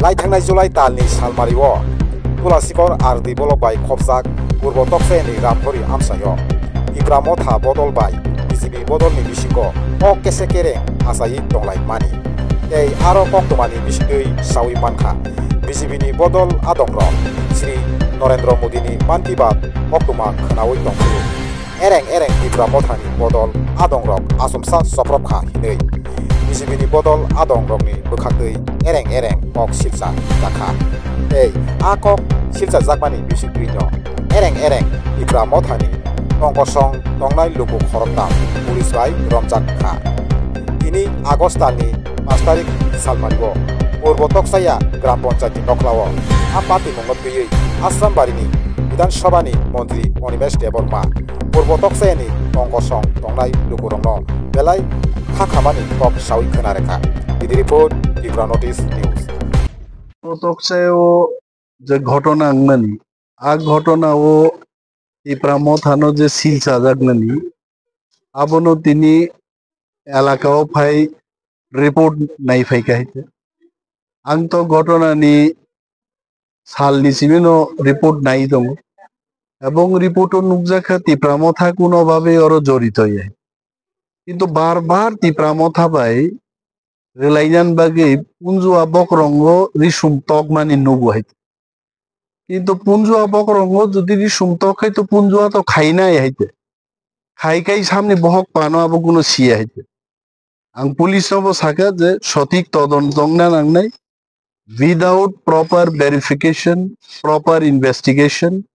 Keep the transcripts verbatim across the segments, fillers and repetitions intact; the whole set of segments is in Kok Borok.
Naithangnai July talni salmario Tulasikor R D block bai khopjak Purbo Toksayani Ramhori amsaio Tipra Motha bodol bai B J P bodolni bisingo kok kese kereng achaiwi tonglaimani. Tei aro koktwmani bisingtwi sawi mankha, B J P ni bodol adongrok Shri Narendra Modi ni Mann Ki Baat koktwma khwnawi tongphuru. Ereng ereng Tipra Mothani bodol adongrok achomsa chopropkha hinwi B J P ni bodol adongrokni bwkhaktwi ereng ereng kok silsa jakha. Tei a kok silsa jakmani bisingtwino ereng ereng Tipra Mothani tongkosong tongnai luku khoroktham police bai romjak kha. Tini August talni pash tarik salmario Purbo Toksaya Gram Panchayat ni nokhlao a patimungno twiwi Asrambari ni Bidhan Sabha ni Montri Animesh Debbarma Purbo Toksayani tongkosong tongnai lukurokno belai kha khamani kok sawi khwna rwkha. Video report, Tripura Notice News. Purbo Toksayao je ghotona wngnani, a ghotona o Tipra Mothano je sil chajaknani, abono tini elakao phai report nai phaikha hai khe. Ang to ghotona ni salni simino report nai tongo. Ebong report o nukjakha Tipra Motha kuno babe oro jorito ya. Kintu bar bar Tipra Motha bai rwlainan bagwi punjua bokorongo risum tokmani nugo hai. Kintu punjua bokorongo jodi risum tok khai to punjua to khainai hai te. Khai khai samni bohok pano abo kuno siya hai te. Ang police no bo sakha je sothik todonto wngna nangnai, without proper verification, proper investigation,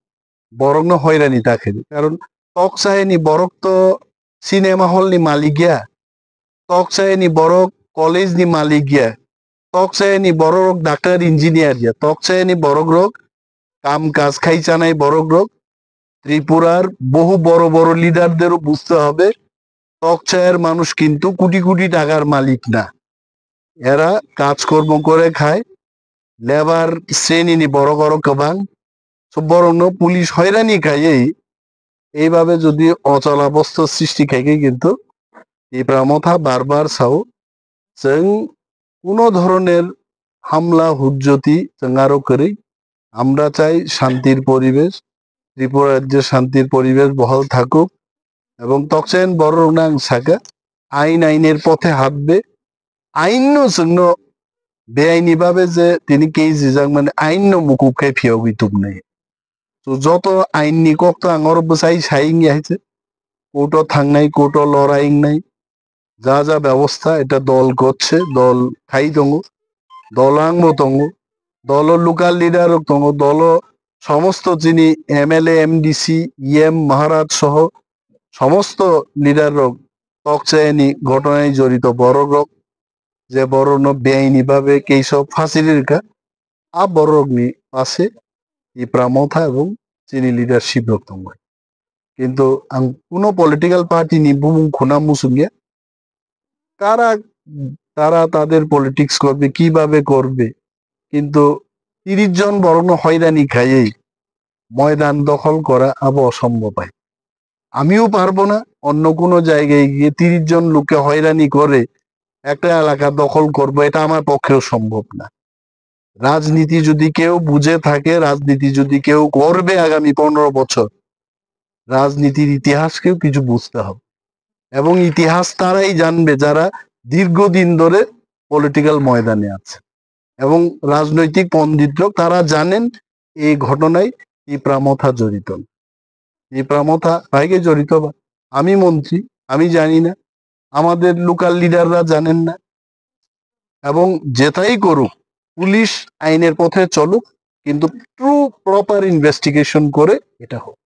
borokno hoirani ta khe di. Karon tok chayani borok to cinema hall ni malik ya, tok chayani borok college ni malik ya, tok chayani borok doctor engineer ya, tok chayani borok rok kam kaj khai chanai borok rok. Tripurar বহু বড় বড় লিডারদেরও বুঝতে হবে, tok chayar manush kintu koti koti takar malik na. Era kajkormo kore khai, labour srenini borok oro kwbang. So borokno police hoirani khaiwi এইভাবে যদি অচলাবস্থা সৃষ্টি khai khe kintu Tipra Motha bar bar sao, chwng kuno dhoroner hamla hujjoti chwng aro kwrwi. Amra chai shantir poribesh, Tripura rajye shantir poribesh bohal thakuk, ebong tokchen bororokno ang sakha, ain ainer pothe hatbe, ainno chwngno beaini babe je tini kei jijak mani ainno mukub khai phiyogwi tubnai. To joto ainni kok to ang oro bwsai sai wngya hai se. Court o thangnai, court o lorai wngnai. Ja ja bebosta eta dol gochche, dol khai tongo, dol angbo tongo, dolo local leader rok tongo, dolo somosto chini M L A, M D C, E M, Maharaj soho somosto leader rok tok chayani ghotona ni jorito borok rok je borok no beaini babe keisa phasiri rwkha, a borok rok ni pase Tipra Motha ebong chini leadership rok tongbai. Kintu ang kuno political party ni bumung khuna muchungya. Kara, তারা তাদের politics করবে, কিভাবে করবে, কিন্তু তিরিশ জন বরং হয়রানি খাইয়েই ময়দান দখল করা আবো অসম্ভব হয়। আমিও পারবো না অন্য কোনো জায়গায় গিয়ে তিরিশ জন লোককে হয়রানি করে একটা এলাকা দখল করবো, এটা আমার পক্ষেও সম্ভব না। রাজনীতি যদি কেউ বুঝে থাকে, রাজনীতি যদি কেউ করবে আগামী পনেরো বছর, রাজনীতির ইতিহাসকেও কিছু বুঝতে হবে। এবং ইতিহাস তারাই জানবে যারা দীর্ঘদিন ধরে পলিটিক্যাল ময়দানে আছে এবং রাজনৈতিক পণ্ডিতরাও তারা জানেন এই ঘটনায় তিপ্রা মথা জড়িত। তিপ্রা মথা ভাইকে জড়িত বা আমি মন্ত্রী, আমি জানি না, আমাদের লোকাল লিডাররা জানেন না। এবং যেটাই করুক, পুলিশ আইনের পথে চলুক, কিন্তু ট্রু প্রপার ইনভেস্টিগেশন করে এটা হোক।